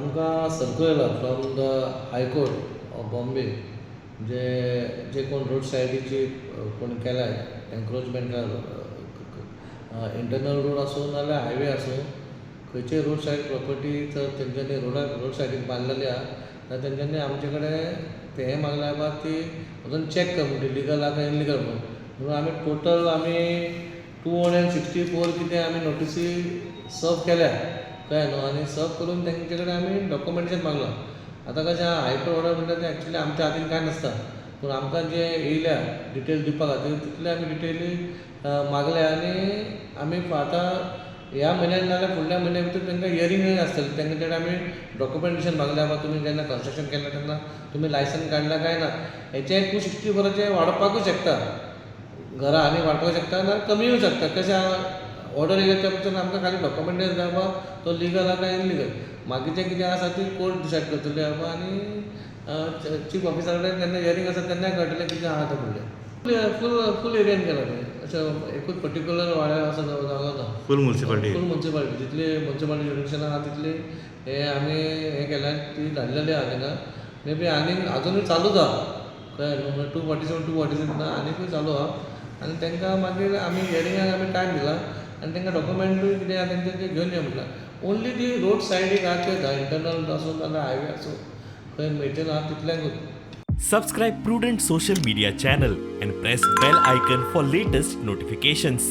आमकां सर्कुलर येयला from the High Court of Bombay, जे जे कोण रोड सायडीची कोण केलाय एन्क्रोचमेंट, इंटरनल रोड आसूं नाजाल्यार हायवे आसूं, खंयचेय रोड सायड प्रॉपर्टी जर तेंच्यांनी रोड सायडीन बांदलेली आहा जाल्यार तेंच्यांनी आमचे कडेन तें हें मागलें बाबा, ती वचून चॅक कर म्हणून, लिगल आहा काय इलिगल म्हणून. म्हणून आमी टोटल आमी 264 कितें आमी नोटिसी सर्व केल्या, कळ्ळें न्हू? आनी सर्व करून तेंचे कडेन आमी डॉक्युमेंटेशन मागलां. आतां कशें आहा, हायकोर्ट ऑर्डर म्हणटा तें एक्चुली आमच्या हातीन कांय नासता, पूण आमकां जे येयल्या डिटेल्स दिवपा खातीर, तितले आमी डिटेली मागल्या. आनी आमी आतां ह्या म्हयन्यान नाजाल्यार फुडल्या म्हयन्या भितर तांकां हियरींग आसतलें. तांकां कडेन आमी डॉक्युमेंटेशन मागल्या, बाबा तुमी जेन्ना कन्स्ट्रक्शन केलें तेन्ना तुमी लायसन काडलां काय ना. हेचें 264चें वाडपाकूय शकता, घरां आनी वाडपाक शकता ना कमीय शकता. कशें आहा, ऑर्डर येयल्या त्या पसून आमकां खाली डॉक्युमेंटेशन जाय बाबा, तो लिगल आहा काय इलिगल. बाकीचें कितें आसा ती कोर्ट डिसायड करतली बाबा. आनी चीफ ऑफिसरा कडेन जेन्ना हियरींग आसा तेन्ना कळटलें कितें आहा तें. फुडलें फूल फूल एरियन केलां तें, अशें एकूच पर्टिक्युलर वाड्यार असो जागो ना. फूल मुन्सिपालिटी. फूल मुन्सिपालिटी, जितली मुन्सिपालिटी जुरिस्डिक्शन आहा तितली हे आमी हें केल्या, ती धाडलेली आहा तांकां. मे बी आनीक आजुनूय चालूच आहा, कळ्ळें न्हू? 247, 246 ना, आनिकूय चालू आहा. आनी तांकां मागीर आमी हियरिंगाक आमी टायम दिला आनी तांकां डॉक्युमेंटूय कितें आहा तेंचें तें घेवन यो म्हटलां. ओन्ली ती रोड सायडीक आहा ते, इंटरनल आसूं नाजाल्यार हायवे आसूं, खंय मेळचे ना तितल्यांकूच. Subscribe Prudent Social Media channel and press bell icon for latest notifications.